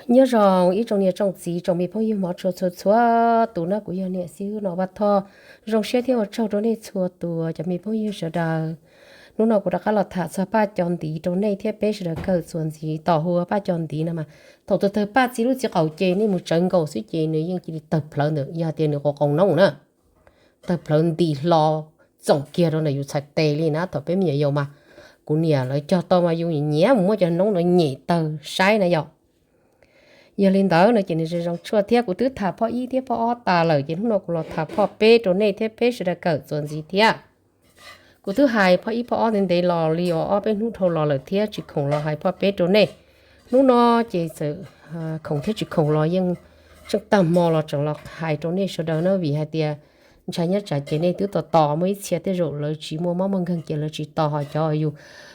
Nyob zoo ib tsoom niam tsoom txiv tsoom me phooj ywg hmov tshua txhua txhua tus na, kuv yog niam xib hwb no Vaj Thoj. Zoo siab thiab ua tsaug rau nej txhua tus cov me phooj ywg sawv daws. Hnub no kuv rov qab los tham txog Paj Cov Ntiv rau nej thiab peb sawv daws kawm txuas ntxiv. Tom hu ua Paj Cov Ntiv no mas thaum tus tawg Paj txiv lub txiv qaum ces nej mus tsawv nkaus xwb ces nws yeej cia li tawg plhawv ntawm, yog tias nws quav qoos noob na, tawg plhawv nti hlo txoom kiag rau ntawm yus txhais tes li na. Thaum peb me nyuam yaus mas kuv niam lawv cog tau mas yus nyiam mus muab cov noob no nyem tawg saib na yom. Yog li ntawd no ces nws zoo zoo tshuaj thiab. Kuv twb tham phoj ib thiab phoj ob tas lawm ces hnub no kuv los tham phoj peb rau nej thiab peb sawv daws kawm txuas ntxiv thiab. Kuv twb hais phoj ib phoj ob ntev ntev los li uas ob peb hnub dhau los lawm thiab tsis khoom los hais phoj peb rau nej. Hnub no ces txawm khoom thiab tsis khoom los yeej tseem tag hmo los tseem los hais rau nej sawv daws na, vim hais tias ntshai nyob tsam ces nej twb tos tos muaj ib txhia tej zaum lawv tsis muaj mob muaj nkeeg ces lawv tsis tos, ho cov yus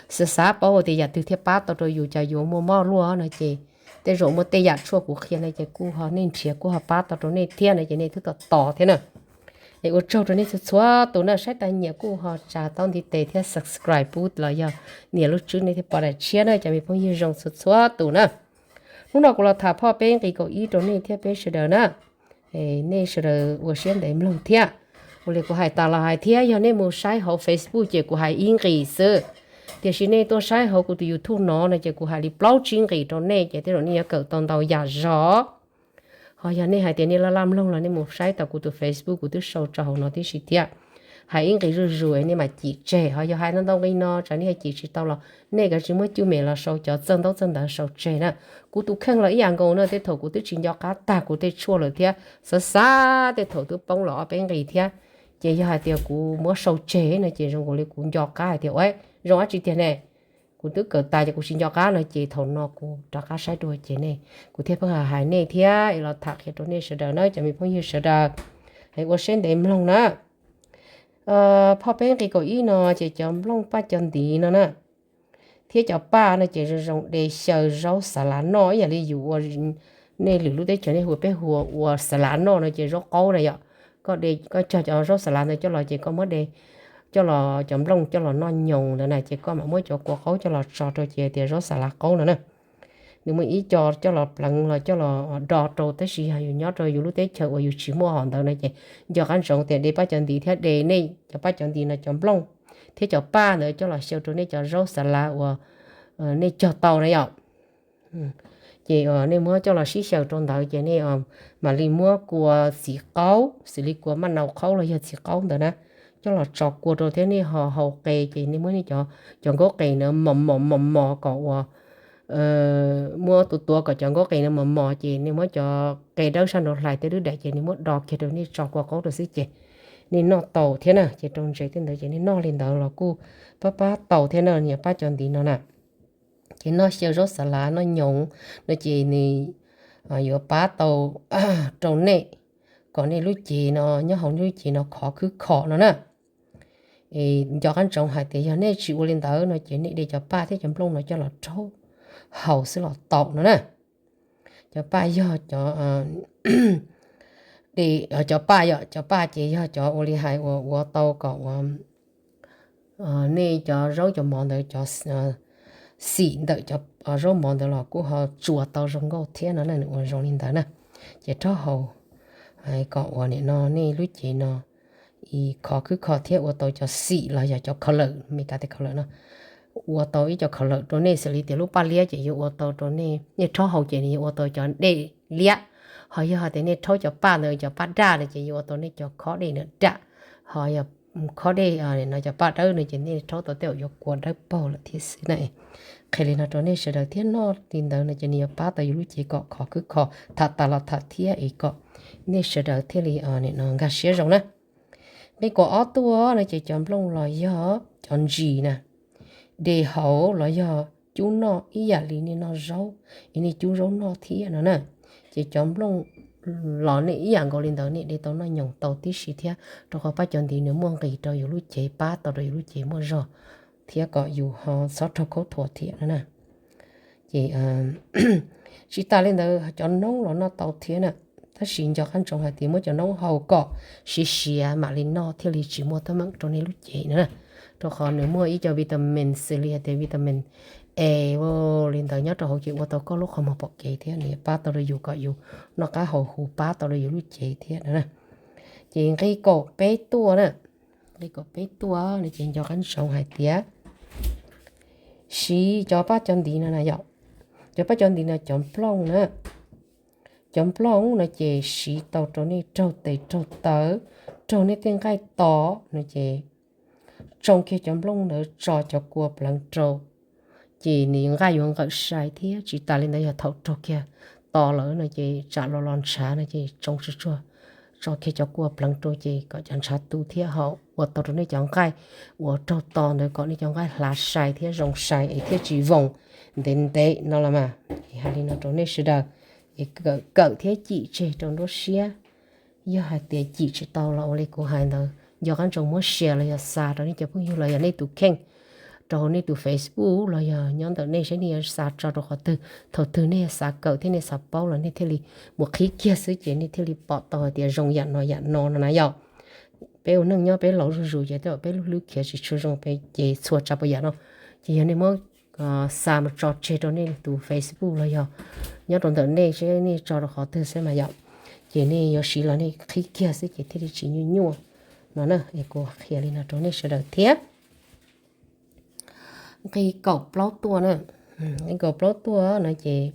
xav xav paub tias yam twg thiaj pab tau rau yus, cas yuav muaj mob luaj no ces tej zaum muaj tej yam tshuaj kuv qhia no ces kuj ho nej nrhiav kuj ho pab tau rau nej thiab no ces nej twb tos tos thiab na. Es ua tsaug rau nej txhua txhua tus na, saib tas nyiam kuj ho tsa taub ntiv tes thiab subscribe pub los yog nias lub tswb nej thiaj pom daim tshiab na cov me phooj ywg zoo txhua txhua tus na. Hnub no kuv los tham phoj peb nqi kaum ib rau nej thiab peb sawv daws na. Nej sawv daws ua siab ntev mloog thiab. Ua li kuv hais tas los hais thiab, yog nej mus saib hauv Facebook ces kuv hais ib nqis xwb, tiam sis nej tuaj saib hauv kuv tus YouTube no no ces kuv hais li plaub tsib nqis rau nej ces tej zaum nej yuav kawm tau ntau yam zog. Ho yog nej hais tias nej laj laj mloog los nej mus saib tau kuv tus Facebook kuv twb sau tso hauv no tib si thiab. Hais ib nqis zuj zus es nej mam cim tseg, ho yog hais ntau ntau nqi no tsam nej cim tsis tau los nej kav tsij muab cwj mem los sau cov txawj ntaub txawj ntawv sau tseg na. Kuv tus kheej los ib yam nkaus na, tej thaum kuv twb tsis nco qab tag kuv tej tshuaj lawm thiab, xav xav tej thaum twb poob los ob peb nqis thiab. Ces yog hais tias kuv muab sau tseg no ces zoo nkaus li kuv nco qab hais tias ua zoo dab tsi tiag ne, kuv twb kawm tas ces kuv tsis nco qab no ces thaum no kuv rov qab saib dua ces nej, kuv thiaj pheej hais nej thiab es los tham qhia rau nej sawv daws na cov me phooj ywg sawv daws. Ua siab ntev mloog na. Phoj peb nqi kaum ib no ces cov nplooj Paj Cov Ntiv no na, thiab cov paj no ces zoo zoo de xyaw zaub xav lav noj ib yam li yus ua, nej lwm lub teb chaws nej hu, peb hu ua xav lav noj no ces zaub qaub na yom. Koj de, koj cog cov zaub xav lav ntawd coj los ces koj muab de, coj los cov nplooj coj los noj nyoos ntawd na ces koj mam muab cov kua qaub coj los tso rau ces tias zaub xav lav qaub no na. Nws muaj ib co coj los pleev los coj los do rau, tab sis yog yus nyob rau yus lub teb chaws uas yus tsis muaj hom ntawd no ces nco qab ntsoov tias de Paj Cov Ntiv thiab de nej cov Paj Cov Ntiv no cov nplooj thiab cov paj ntawd coj los xyaw rau nej cov zaub xav lav uas nej cog tau na yom. Ces nej muab coj los sib xyaw rau ntawd ces nej mam li muab kua txiv qaub xws li kua maj nau qaub los yog txiv qaub ntawd na, coj los tso kua rau thiab nej ho hau qe ces nej muab nej cov, cov nkaub qe na mos mos mos mos kom uas, muab tuav tuav kom cov nkaub qe na mos mos ces nej muab cov qe dawb sab nraud hlais tej lub daim ces nej muab do kiag rau nej tso kua qaub rau xwb ces nej noj tau thiab na. Ces rau ntses tej ntawd ces nej noj li ntawd los kuj pab pab tau thiab na, niag Paj Cov Ntiv no na. Ces noj xyaw zaub xav lav noj nyoos no ces nws yuav pab tau rau nej kom nej lub cev no, nyob hauv nej lub cev no khov khwb kho no na. Nco qab ntsoov hais tias yog nej tsis ua li ntawd no ces nej de cov paj thiab cov nplooj no coj los raub haus xwb los tau no na. Cov paj yog cov, de, cov paj yom, cov paj ces yog cov ua li hais uas ua tau kom uas nej cov zaub cov mov ntawd cov xim ntawm cov zaub mov ntawd los kuj ho tsuas tau zoo nkauj thiab no na, nws ua zoo li ntawd na. Ces raub haus kom uas nim no nej lub cev no khov khwb kho thiab ua tau cov xim los yog cov khaus lawm, Meskas tias khaus lawm no, ua tau ib co khaus lawm rau nej xws li tias lub paj liab ces yuav ua tau rau nej, nej raub haus ces nws yuav ua tau cov dej liab. Ho yog hais tias nej raub cov paj ntawd cov paj daj no ces yuav ua tau nej cov khob dej na daj. Ho yog khob dej no cov paj dawb no ces nej raub tau tej zaum yuav kua dawb paug lawm thiab xwb na. Qhia li no rau nej sawv daws thiab noj li ntawd no ces nws yuav pab tau yus lub cev kom khov khwb kho, tham tas los tham thiab es kom nej sawv daws thiaj li nim no nkag siab zoo na. Nqi kaum ob tuaj no ces cov nplooj los yog cov ntsis na, de haus los yog cub noj ib yam li nej noj zaub, es nej cub zaub noj thiab no na. Ces cov nplooj los nej ib yam nkaus li ntawd nej de tau noj nyoos tau tib si thiab, rau qhov Paj Cov Ntiv nws muaj nqis rau yus lub cev, pab tau rau yus lub cev muaj zog thiab kom yus ho txhob raug khaub thuas thiab no na. Ces tsis tas li ntawd cov noob los noj tau thiab na, tab sis nco qab ntsoov hais tias muab cov noob haus kom siav siav mam li noj thiaj li tsis muaj teeb meem rau nej lub cev no na. Rau qhov nws muaj ib co vitamin xws li hais tias vitamin Es ua li ntawd nyob rau hauv ces ua tau koj lub qhov muag pom kev thiab nws yuav pab tau rau yus kom yus noj qab haus huv pab tau rau yus lub cev thiab no na. Ces nqi kaum peb tuaj na, nqi kaum peb tuaj no ces nco qab ntsoov hais tias siv cov pab cov ntiv no na yom. Cov pab cov ntiv no cov nplooj na, cov nplooj no ces siv tau rau nej raug tes raug taw, raug nej tej nqaij to no ces tsoo kiag cov nplooj ntawd tso cov kua pleev rau, ces nws nqaij yuav nqawm sai thiab. Tsis tas li ntawd yog thaum raug kiag to lawm no ces tsam los los ntshav no ces tsoo tsuag tsuag tso kiag cov kua pleev rau ces kom cov ntshav tu thiab ho ua tau rau nej cov nqaij uas raug to ntawd kom nej cov nqaij hlav sai thiab zoo sai es thiaj tsis voos ntev ntev no los mas. Es hais li no rau nej sawv daws, es kawm kawm thiab cim tseg rau nruab siab. Yog hais tias cim tsis tau los ua li kuv hais ntawd nco qab ntsoov muab share los yog xa rau nej cov phooj ywg los yog nej tus kheej, rau hauv nej tus Facebook los yog nyob ntawm nej seb nej yuav xa tso rau qhov twg. Thaum twg nej xav kawm thiab nej xav paub los nej thiaj li mus qhib kiag xwb ces nej thiaj li pom tau hais tias zoo yam no yam no no na yom. Peb ua neej nyob peb laus zuj zus ces tej zaum peb lub hlwb khiav tsis tshua zoo peb ces txhua tsav puas yam no ces yog nej muab xa mus tso tseg rau nej tus Facebook los yog nyob rau ntawm nej seb nej tso rau qhov twg xwb mas yom, ces nej yuav siv los nej qhib kiag xwb ces thiaj li tsis nyuaj nyuaj no na. Es kuv qhia li no rau nej sawv daws thiab. Nqi kaum plaub tuaj na, nqi kaum plaub tuaj no ces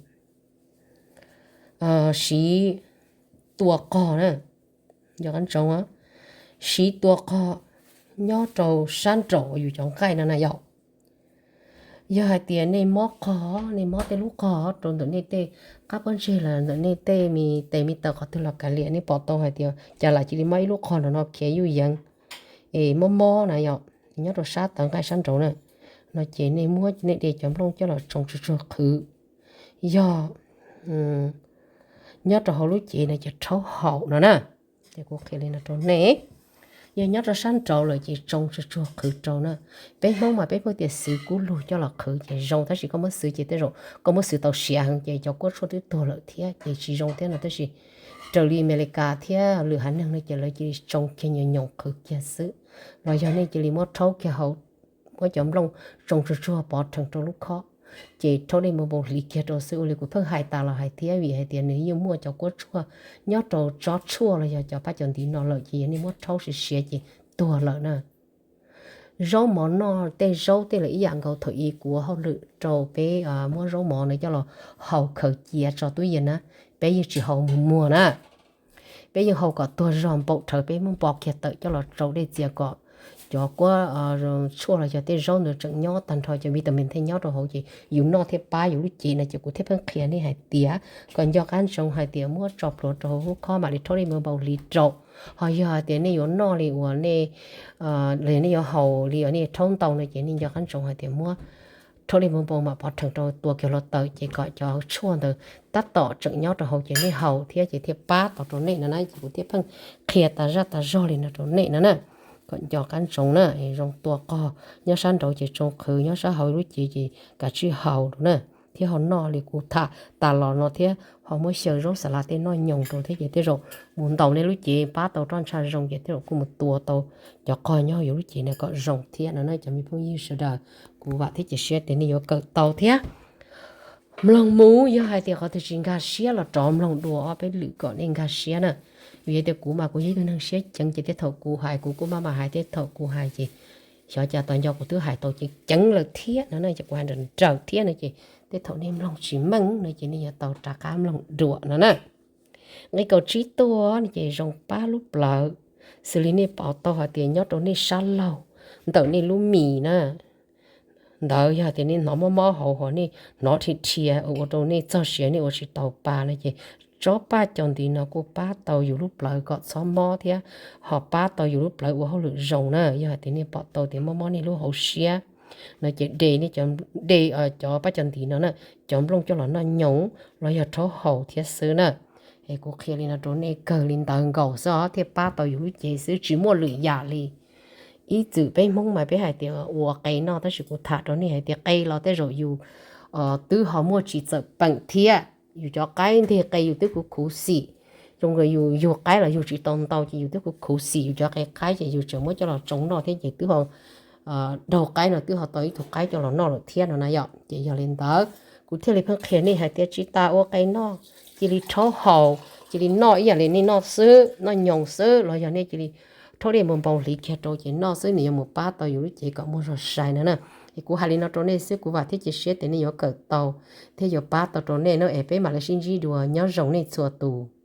siv tua qog na, nco qab ntsoov, siv tua qog nyob rau sab nraum yus cov nqaij no na yom. Yog hais tias nej mob qog, nej mob tej lub qog rau ntawm nej tej qab pob ntseg los ntawm nej tej me tes me taw qhov twg los kav liam, nej pom tau hais tias cas lam cia li mob ib lub qog no no khiav yuj yeev es mob mob na yom, nyob rau sab tawv nqaij sab nraud na, no ces nej muab nej de cov nplooj coj los tsoo tsuag tsuag qhwv. Yog nyob rau hauv lub cev no ces rhaub haus no na. Ces kuv qhia li no rau nej, yog nyob rau sab nraud lawm ces tsoo tsuag tsuag qhwv rau na. Peb Hmoob mas peb pheej tias xwv kub lug coj los qhwv ces zoo, tab sis koj muab xwv ces tej zaum koj muab xwv tau siav heev ces cov kuab tshuaj twb tuag lawm thiab ces tsis zoo thiab no. Tab sis raws li Amelikas thiab lwm haiv neeg no ces lawv cia li tsoo kiag nyoos nyoos qhwv kiag xwb. Los yog nej cia li muab rhaub kiag hauv, muab cov nplooj tsoo tsuag tsuag pov rhees rau lub khob, ces rhaub dej npau npau hliv kiag rau xwb. Ua li kuv pheej hais tas los hais thiab, vim hais tias nws yeej muaj cov kuab tshuaj nyob rau tsob tshuaj los yog cov pab cov ntiv no lawm ces yog nej muab rhaub siav siav ces tuag lawm na. Zaub mov noj tej zaub tej lawm ib yam nkaus, thaum ub kuv ua hauj lwm rau peb muab zaub mov no coj los haus khaws cia tso tub yees na, peb yeej tsis haus mus muag na. Peb yeej haus kom tuag zog npaum rhawv peb muab npo kiag tawm coj los tsau dej txias kom cov kuab tshuaj los yog tej zaub ntawd tseem nyob tag nrho, cov vitamin thiaj nyob rau hauv ces yus noj thiaj pab yus lub cev no. Ces kuv thiaj pheej qhia nej hais tias kom nco qab ntsoov hais tias muab tso plhuav rau hauv lub khob mam li rhaub dej npau npau hliv rau. Ho yog hais tias nej yuav noj li uas nej, los yog nej yuav haus li uas nej rhaub ntau no ces nej nco qab ntsoov hais tias muab rhaub dej npau npau mam pov rhees rau tua kiag hluav taws ces kom cov tshuaj ntawd tab tom tseem nyob rau hauv ces nej haus thiab ces thiaj pab tau rau nej no na. Ces kuv thiaj pheej qhia tas zaj tas zog li no rau nej no na, kom nco qab ntsoov na. Zoo tua qog nyob sab nraud ces tsoo qhwv, nyob sab hauv lub cev ces kav tsij haus rau na, thiab ho noj li kuv tham tas los no thiab ho muab xyaw zaub xas las tej noj nyoos rau thiab ces tej zaum mus ntaus nej lub cev pab tau roj ntsha zoo ces tej zaum kuj mus tua tau cov qog nyob hauv yus lub cev no kom zoo thiab no na cov me phooj ywg sawv daws. Kuv vam thiab cia siab tias nej yuav kawm tau thiab. Mloog mus, yog hais tias qhov twg tsis nkag siab los rov mloog dua ob peb lwm kom nej nkag siab na. Vim hais tias kuv mas kuv yog ib tug neeg siab ceev ces tej thaum kuv hais kuv kuj maj mam hais, tej thaum kuv hais ces xyov cas tos nco kuv twb hais tau ceev ceev lawm thiab no na, ces kuv hais nrawm nrawm thiab no ces tej thaum nej mloog tsis meej no ces nej yuav tau rov qab mloog dua no na. Nqi kaum tsib tuaj no ces zoo pab lub plawv, xws li nej pom tau hais tias nyob rau nej sab laug ntawm nej lub mis na, ntawd yog tias nej hnov mob mob hauv hos nej hnov dhia dhia ua rau nej txog siav nej ua tsis tau pa no ces tsob paj cov ntiv no kuj pab tau yus lub plawv kom txhob mob thiab ho pab tau yus lub plawv ua hauj lwm zoo na. Yog hais tias nej pom tau tias mob mob nej lub hauv siab no ces de nej, de cov paj cov ntiv no na, cov nplooj coj los noj nyoos los yog rhaub haus thiab xwb na. Es kuv qhia li no rau nej kawg li ntawd nkaus xwb os, thiaj pab tau yus lub cev xwb tsis muaj lwm yam li. Ib txwm peb Hmoob mas peb hais tias ua qe noj, tab sis kuv tham rau nej hais tias qe los tej zaum yus twb ho muaj tsis txawm peem thiab. Yus cov qaib nteg qe yus twb khuv khuv xim, zoo nkaus yus yug qaib los yug tsis tau ntau ces yus twb khuv khuv xim yus cov qe qaib ces yus tseem muab coj los tsoo noj thiab ces twb ho daug qaib no twb ho tau ib tug qaib coj los noj lawm thiab no na yom. Ces yog li ntawd kuv thiaj li pheej qhia nej hais tias tsis tas ua qe noj, cia li rhaub haus, cia li noj ib yam li nej noj xwb, noj nyoos xwb los yog nej cia li rhaub dej npau npau hliv kiag rau ces noj xwb, nws yuav mus pab tau yus lub cev kom muaj zog sai no na. Es kuv hais li no rau nej xwb, kuv vam thiab cia siab tias nej yuav kawm tau thiab yuav pab tau rau nej no. Es peb mam li sib ntsib dua, nyob zoo nej txhua tus.